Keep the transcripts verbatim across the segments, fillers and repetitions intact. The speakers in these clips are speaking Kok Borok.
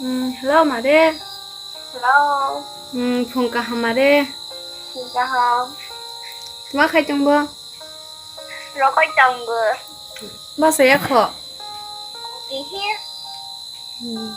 Hmm, hello, mare. Hello. Hmm, phung kaham, mare. Phung kaham. Tma khai tongbo? Rokoi tongbo. Basa ya kho? Bihi. Hmm.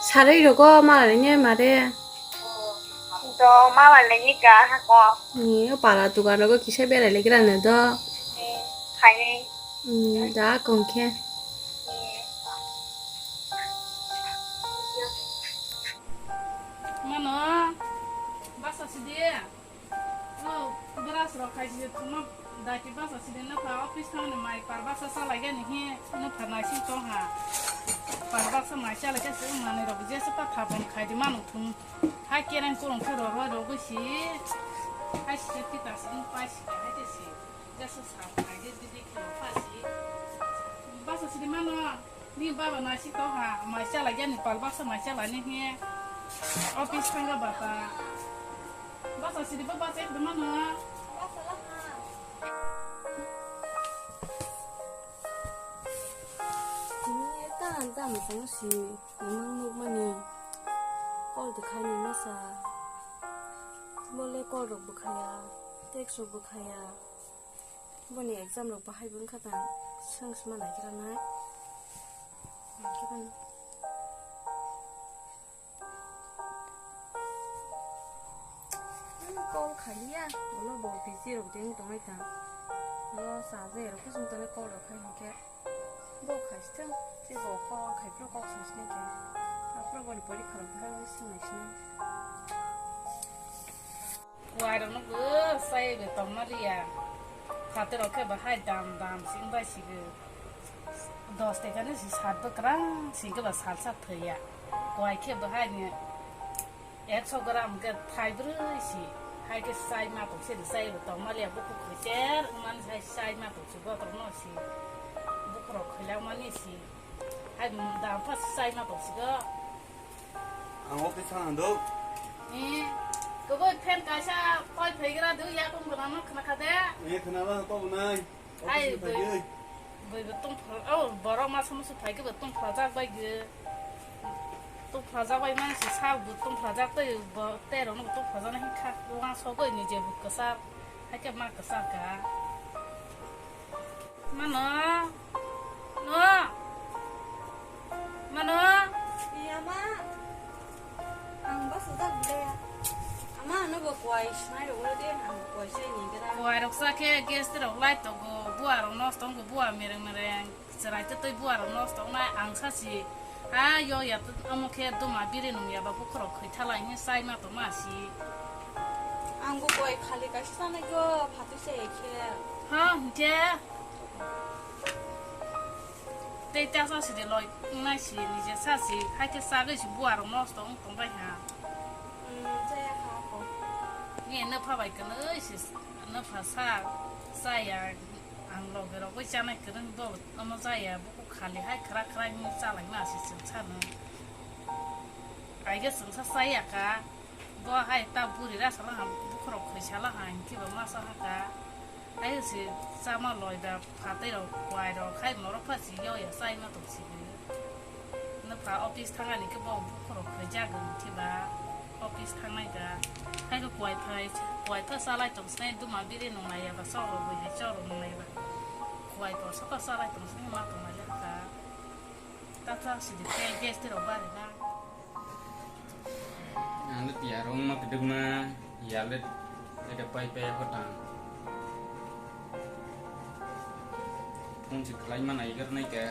Sarui rogo malai ni mare. Do malai ni ka hako. Ni o para dukan rogo kisa berai le gira ne do. Ni, khai ni. Hmm, da kong khe. Mano, basa sidi. O, brush rok khai sidi, thuma dati basa sidi, nokha office thangni mai par basa salai gani hi, nokha naising tong ha. Par basa mai salai khe se manui rok jesa pa thabon khai di manu thung. Hai kereng kurung khe rok rok rogwi si. Hai sidi tika sidi pai si, hai te si. Jesa sa khai di di di khe rok pa si. Basa sidi mano. Ni baba naising tong ha, mai chalai ya ni pal baksa mai chalai ni hi. Office thangga bata. Baksa sidi ba baksa ekdom mano. Ni ta ta masang si, memang nuk mani. Call de khai ni masa. Mole call rok bukhaya, text rok bukhaya. Boni exam rok bahai bo wngkha tang, swng sima nai khe ranai. Khe ranai. Call khaliya, ulo bo busy rok de wng tongnai tang. Ulo sa je rok kusum toni call rok khai hinkhe. Bo khai sithwng, tei bo call khai phuru kok sa sinai khe. Aphuru boni porikha rok bahai bo swng nai sinai. Kuai rok no bo sai bo tongma liya. Phatar rok khe bahai dam dam sing bai sigo. Dos taka ni si sat bo kwrang sing khe ba salsa thwiya. Kuai khe bahai ni ekso gram khe thai brwi si. Hai khe sai ma tong se sai bo tongma liya bukhuk khoi ter man sai sai ma tong si bokrok no si. Bukhuk rok khoi lang mani si. Hai dam pha sai ma tong si go. Ang office thang do. Eh, koboi fan kaisa koi phaigra do ya kong gana no khna kha de. Eh, khna ba to nai. Ai, office thang boi, de. Boi bo tong phal, oh, borok ma somo se phai ke bo tong phal jak bai ge. Tong phal jak bai man se sa bo tong phal jak tei bo tero no tong phal jak na hin kha. Wa so goi ni je bo kasar. Hai ke ma kasar ka. Mano. No. Mano. Iya, Ma. Ang bus ujak bile. Ama, ano bo kuai sinai rok le de, ang kuai se ni gra. Kuai rok sa khe gas te rok lai togo, bua rok nosto wngkha, bua mereng mereng, chwrai te tei bua rok nosto wngnai, ang sa si. Ha, yo ya, omo khe duma biri nung ya ba bukhorok khoi thala hini sai ma tongma si. Ang bo koi khali kaisa sanai go, phatui se khe. Ha, hwnkhe. Tei ta sa si de loi nai si, ni je sa si, hai khe sagwi si bua rok nosto wng tong bai ha. Hmm, jaya ha ko. Ni no pha bai kwnwi si, no pha sa, sa ya. Ang loge rok bai chanai kwrwng bo, omo jaya buku khali hai khra khra hinwi chalaima se chwng sano. Aige chwngsa chaya ka, bo hai ta buri rasa lang ha, bukhorok khoi sala ha, hinkhe bo masa ha ka. Hai se chama loi da phatwi rok, kwai rok, hai norok pha si yo ya chaima tong si. Nokha office thangani khe bo bukhorok khoi jagwi thiba office thangnai da. Hai khe kwai phai, kwai pha salai tong sinai duma biri nung nai ya ba chok rok bui hai chok rok nung nai ba. Kwai bo saka salai tong sinai ma tong nai le kha. Ta chak si de khe gas te rok bari na. Ang le tiya rong ma kedek ma ya le ede pai pai hotang. Phone si khlai ma nai gar nai ke.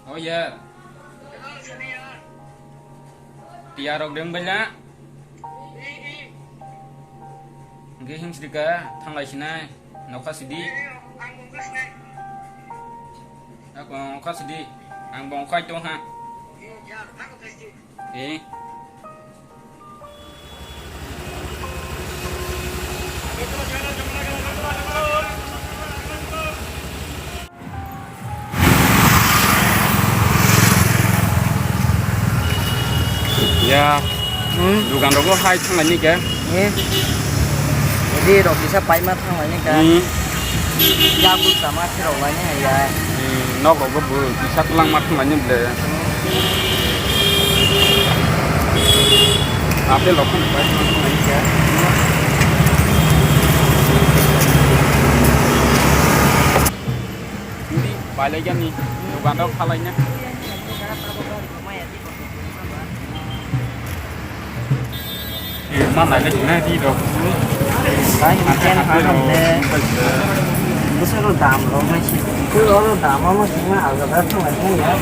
Oh ya. Tiya rok deng bela. Ge him sidi ka thanglai sinai nokha sidi. Ako nokha sidi. Ang bongkhai tong ha. Eh. Ya, Hmm. Dugan rogo hai thanglaini khe. Eh. Ri rok kisa paima thanglaini khe. Hmm. Yabu sama khirok laini hai ya. Hmm, nok rogo bo kisa twlangma thanglaini ble. Apel rok phano pai thanglaini khe. Hindi, pai lai gani. Dugan rok khalai na. Ma nai le na di rok. Bai ni chen ha na le. Busa ro dam ro mai si. Ku ro ro dam ma si ma alga da to mai ya.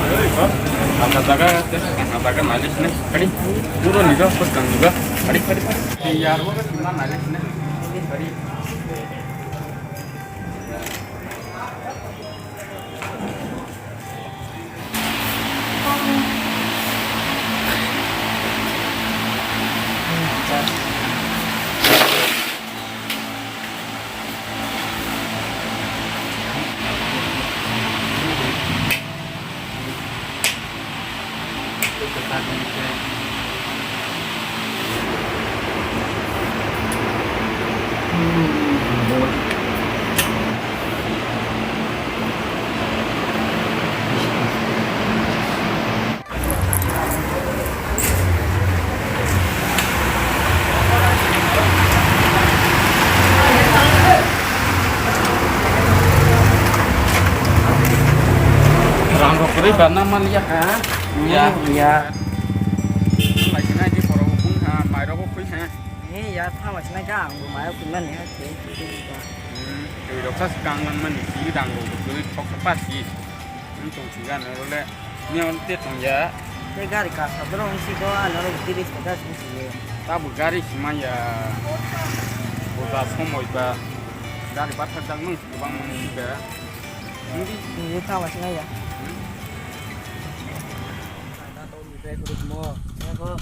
Alga jaga, alga jaga nai le na. Kadi. Puro ni do, puro ni do. Kadi, kadi. Yar wo ma nai le na. Kadi. Rang rok kwrwi ba na man ya ha? Ya. Ya. Lai sinai di borok bung ha, mai rok khui ha. He ya, thang lai sinai ka, ang bo mai rok khui mani ha, khe. Hmm, twi rok sa kang lang mani, si dang rok kwrwi thok thok pa si. Wng tong sing gana role, ni on te tong ya. Te gari ka sa doro wng si ko, ano ro tiris ka das wng si ye. Tabo gari sima ya. Boda somoi ba. Gari bathar jang nung si bang mani si ba. Hindi. Hindi ta wa singa ya. Hmm? Ada tau ni pe kurut mo. Ya ko.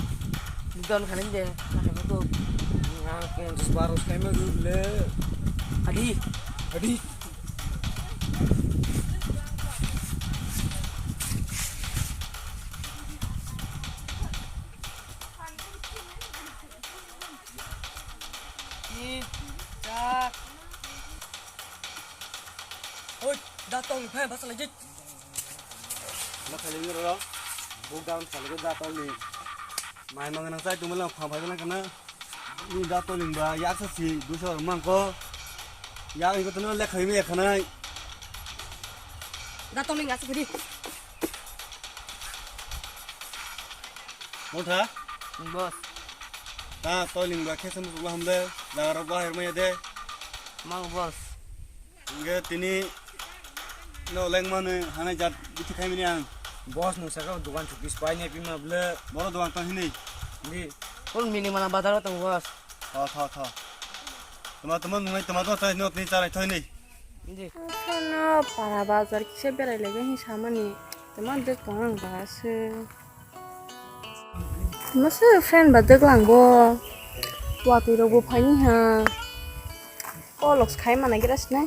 Don khanin de. Ada ko. Ngang pon jis baros kai mo le. Adi. Adi. Tin, char. Oi, da tong ni phai basa lagi. Ma khaling ro. Bu gam sa lagi da tong ni. Mai mang nang chai tu malang phang phai nang kana. Ni da tong ning ba yak sa si du sa mang ko. Yak ni ko tu no le khai me khanai. Da tong ni ngas phidi. Motha? Boss. Ta toiling ba khesa muchuk laham de, jaga rok bahai rwmaya de. Mang boss. Hingke tini no lengmani hanai jat bithi khaimani ang. Boss nung saka dukan chukis pai ne pima ble. Boro dukan tang hini. Di. Full mini mana bazar tong boss. Tho, tho, tho. Toma, toma nungai toma to chai no tini charai thoi ni. Di. Sono para bazar kisa berai lege hin samani. Toma dek tong ang ba se. Masa friend ba dek lang bo. Watui rok bo phai ni ha. Kolok khai mana gira sinai.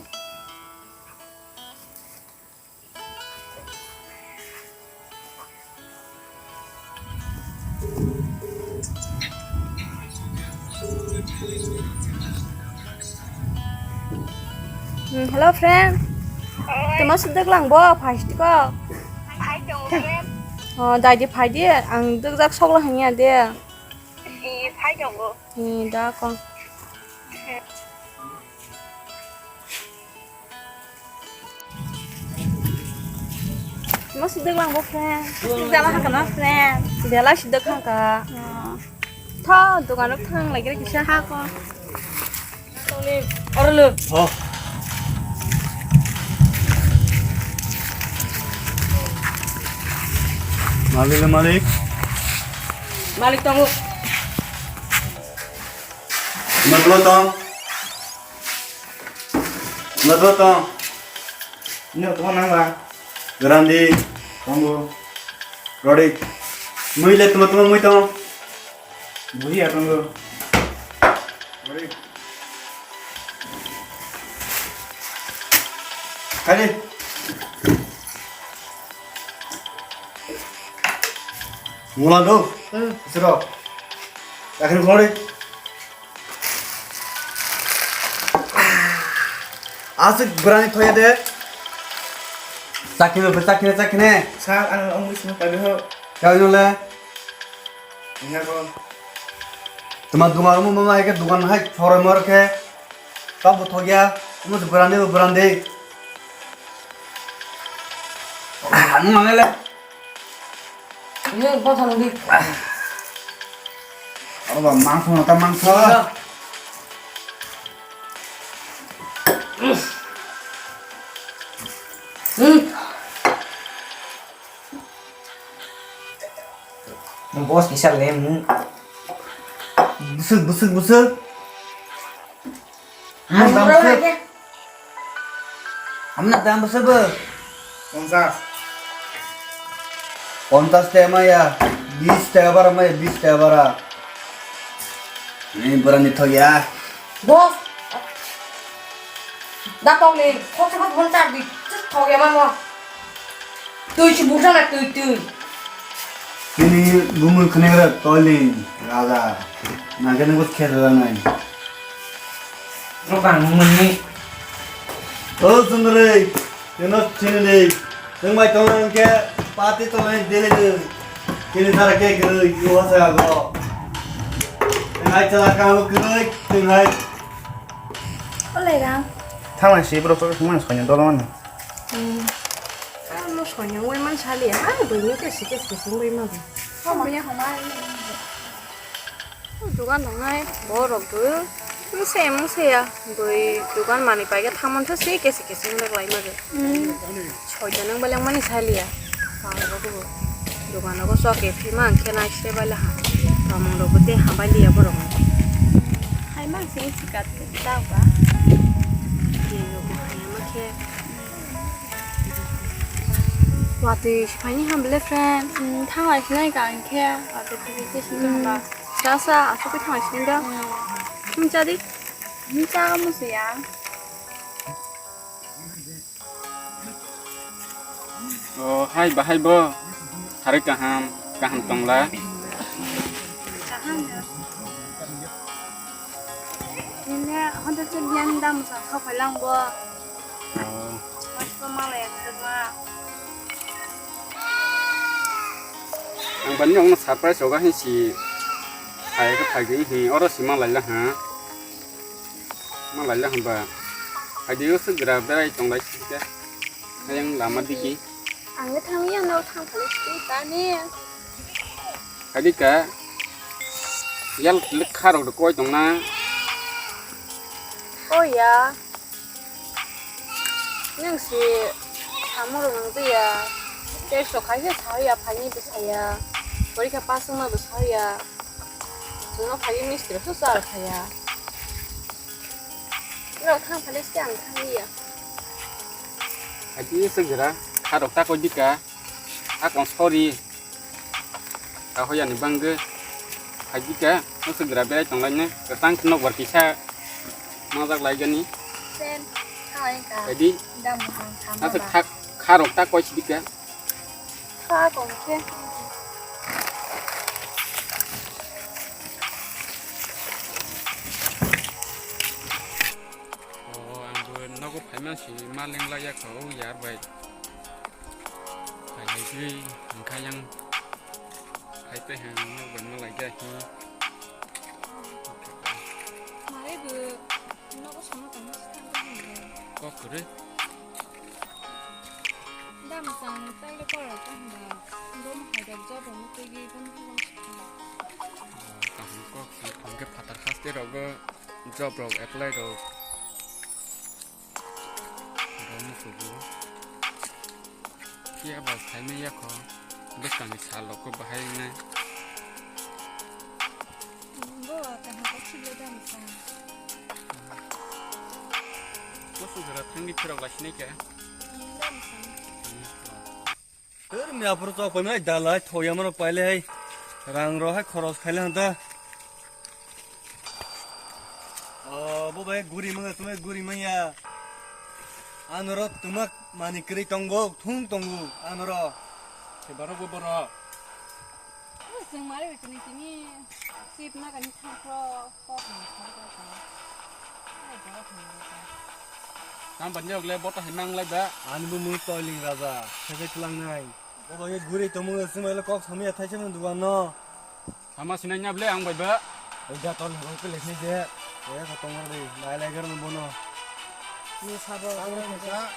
Hmm, hello friend. Oi. Toma sudek lang bo, phai sitiko. Phai tongo friend. Oh, dai di phai di, ang dukjak soklo hanya de. Ee, phai tongo. Ee, da kong. Toma sudek lang bo friend. Sudek lang haka no friend. Bela sudek haka. Oh. Tho, dokan rok thang lagi kisa hako. Oro lo. Ho. Malik le malik. Malik tongo. Matlo tong. Matlo tong. Ino tong nang ba. Grandi. Tongo. Rodik. Mui le tuma tuma mui tong. Buji ya tongo. Rodik. Kali. Mula do. Hmm. Siro. Akhir kori. Asik berani thoya de. Sakine, sakine, sakine. Sir, ang ongwi sini pai ho. Kau nole. Iya ko. Tuma dunga rumu mama eke dukan hai chore mor ke. Kau bo thogya. Umu berani, berani. Anu mana le? Ini apa sama di? Aro ba mangso na ta mangso. Hmm. Boss ni sal le. Busuk, busuk, busuk. Ang mura lagi. Amna dam bwswk bo? Ponchas. Ponchas taka maya, bis taka bara maya, bis taka bara. Ni borani thogya. Boss. Da tong ni, khok khok bon tar di, thogya mama. Twi si buksa na twi twi. Kini bumui khne gra toilin raja. Nangke nangko khe raja nai. Rok ang muni. O sundri, kino chini ni. Teng mai tong nang ke pati tong nang dele de. Kini sara ke kiri yuwa sa go. Teng ai chala ka lo kiri, teng ai. Olai rang. Thang nai si bro ko mang sonya dolo man. Hmm. Ano sonya wai man sali. Ano bini ke si ke si wai man. Sonya homa. Dukan tongnai borok bo mungsa ya mungsa ya bui dukan manwi paikhe thangmantha se kesi kesi wnglaima rw soitanw beleng mani saliya. Dukan nogo chokhe phima hwnkhe nai se baila ha tomong rok bo tei hambai liya borok hai mang se sikat ta ba. Watwi se phaini ham bele friend. Thanglai sinai ka hwnkhe watwi phai se sini hamba. Sa sa aswk khe thanglai sini da. Chum cha di. Ni cha mo se ya. O hai bahai bo. Hari kaham kaham tongla. Kaham ya. Nini honte chwng yang dam sa kha phailang bo. Oh. Mas ko mala ya ma. Ang bani ang surprise oga hin si. Hai ka phai gwi hin oro si malai la ha. Malai la hamba. Hai di usuk gra berai tong lai si ka. Hayang lama digi. Ang thang ya no thang phale si ta ni. Hai di ka. Yal lekha rok koi tong na. Oh ya. Nwng si samung rok nang ya. Tei so khai khe sa ya phaini bwsa ya. Porikha pass wngma bwsa ya. Chwngno phai mistri so char phai ya. Rok thang phale se ang thang ya. Ati se gira kha rok ta koi dika. Akon sorry. Ahoyani bangwi phaikha, no se gra berai tonglaina, kwchang khe nokbar kisa majak laigani. Sen, thanglaika. Adi? Dam mohang sama asa ba. Kha, kha rok ta koi sidika. Kha kong khe. O, ang bo nogo phaiman si ma lengla ya kho, o yar bai. Phai lai gwi, hwnkha yang. Hai tei hang nok bai ma lai ja hi. Mare bo nogo sama tong si thang ka hwnwi. Kok kwrwi. Dam chang tai le kor ta hwnba. Dom hai da job no tei gi dam thang si thang. Kaham kok si thang ke phatar haste rogo job rok apply rok. Bo musugo. Phiya ba phaimai ya kho. Bwskangni sal rok khe bahai wngnai. Bo kaham khe sibile dam sa. Kusu jora thangwi phirok lai sinai khe. Dam sa. Tor mi aphuru chok paimai dalai thoya mano paile hai. Rang rok hai khoros khaile hanta. O, bo bai guri manya, tumai guri manya. Anoro tumak mani kwrwi tongo, thung tongo, anoro. Se borok bo borok. Chwng mari bai tini tini sip na kani thangkro kok ni thangkro ka. Ai borok ni ka. Tam ban yok le bota hai mang lai ba. Ani bo mung toiling raja. Sebe tlang nai. Bo bai guri tomo sumai le kok samya thai se mun duan no. Sama sinai nya ble ang bai ba. Oi da tol ngoi pele ni de. Oi ka tong ro de. Nai lai gar mun bono. Ni sabo. Ang ni sa.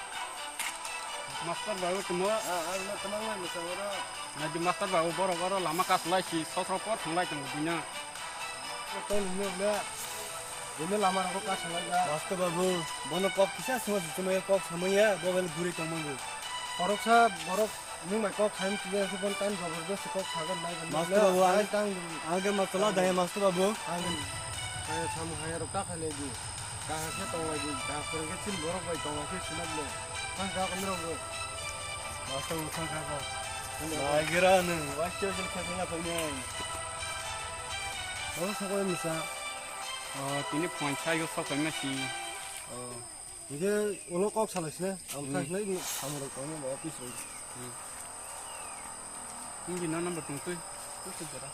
Master babu tumo. Ah, ang na tamang lai musa ro. Nadi master babu borok oro lama kaslai si sosro por thanglai tongo buino. Tol ni ble. Ini lama rok kaslai ga. Master babu, bono kok kisa sima sima kok samaya, bo bel guri tongmango. Koroksa borok nwng bai kok khaim tiya se bon tan jabardasti kok sagan nai. Master babu, ang, ang ke masala daya master babu. Ang kaya samu haya rok ta khailai di. Kahar khe tonglai di, kahar khe chini borok bai tonglai khe sinai le. Thang kha kami rok bo. Master babu thang kha kha. Nai gira nwng, wacho jil khe thang kha nai. Babu sakoi misa. Oh, tini phone sai yo sok paima si. Oh. Hingke ulo kok salai sina, ang thang sinai ni samung rok tongma ba office rok. Hindi no number tong tui. Tui tui jora.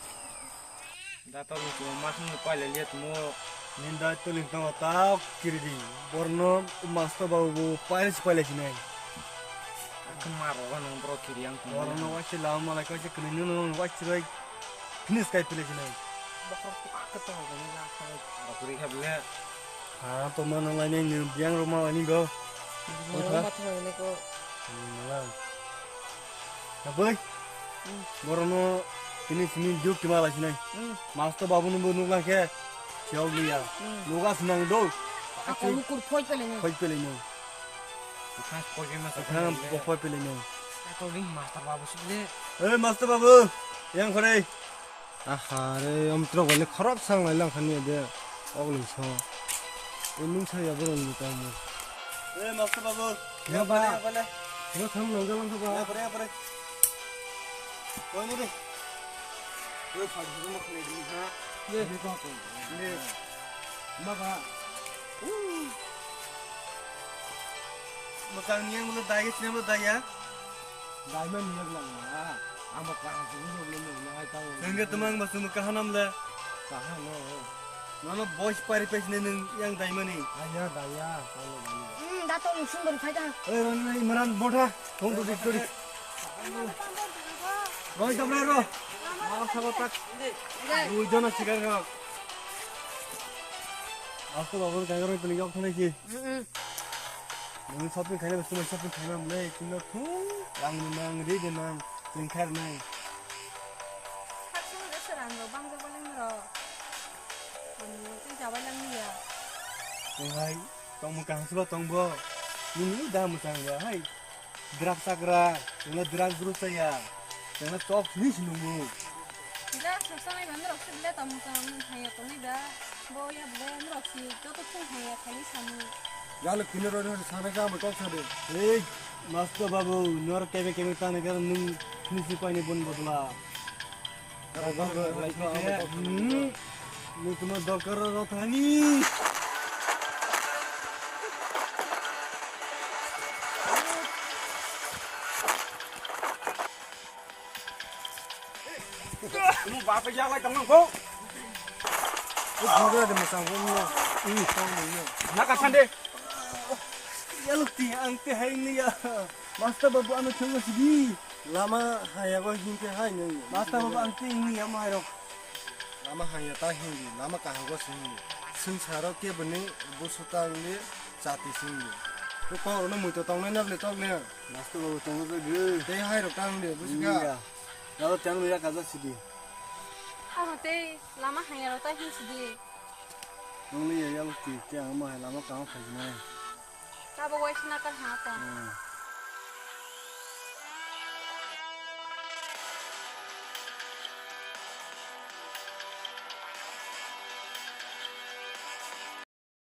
Dato ni tu mas ni paile liat mo. Ninda tuling tong tak kiri di. Borno master babu paile si paile sinai. Aku maro kan nong bro kiri ang tong. Borno wasi lama malai kau si kini nung wasi rai. Finish kai pile sinai. Bokrok tu kaka tong kani la kau. Bakuri kha bile. Ha, to mana lainai ni biang rok ma lainai go. Wala ma thang ini ko. Mala. Aboi. Borono tini sini juk kima lai sinai. Master babu nungbo nuklang khe. Siau liya. Nuga sinang do. Ako lukur phoi pele ni. Phoi pele ni. Thang phoi pele ni. Ako ring master babu sibile. Eh, master babu. Yang khore. Aha, re, om trok bai le khorok sang lai lang khani de. Og lung so. O lung sa ya borok ni tamo. Eh, master babu. Ya ba. Ro tham nang jalang ba. Ya pore, ya pore. Koi ni de. Oi, phag ni mo khani di ha. Ye. Ni ko ko. Ni. Ma ba. Mwkang ni yang mo dai ge sini mo dai ya. Daima niyok lang na. Ama kaham sini niyok lang na hai tao. Sengke temang ba sunu kahanam le. Kaham no. Nono boys pari pes ne nung yang daima ni. Aya daya, kalau daima. Hmm, dato ni sundor phai da. Eh, Rani, Imran, botha. Thong tu dik tu dik. Roi, tamre ro. Maaf, sabar, tak. Dui jona sikar kau. Aku bawa kau roi tu yok thang ki. Hmm. Nung shopping khaina, bwswk shopping khaina mle, chwngno thung, rang ni nang, ri de nang, chwng khair nai. Khakchangma de sir ang rok bangjak balai norok. Ang tei jabai lang liya. Tong hai, tongmo kaham se ba tong bo. Nini da mwchang ya hai. Drug chakra, chwngno drug guru chaya. Chwngno chok sini sinungo. Drug chaksanai ba norok se bile tongmo kaham hai ya tongnai ba. Bo ya bole norok si joto thung hai ya khaini sani. Galo kini roi roi sana ka mo kok sade. Ei, master babu, nor kebe kebe tane gar nung khini si paini bon bodla. Nung tuma dorkar ro thani. Nung bapa yak lai tong nang bo. Ko bhagla de masang ko no. Hmm. Tong ni no. Na ka sande. Yaluk ti ang te hai ni ya. Master babu ano chungo sidi. Lama haya go hin te hai ni. Master babu ang te ni ya mo hai rok. Lama haya ta hindi, lama kaham go sindi. Swng saro ke bini busu ta ni chati sindi. Ko ko no muito tong na le tok le. Master babu tongo je gwi. Tei hai rok tang de, busi ka? Iya. Yalo tang ya kaza sidi. Ha ha tei lama haya rok tai hin sidi. Nung ni ya yalo ti, te ang ma lama kang khai nai. Tabo wai sina ka ha ta. Hmm.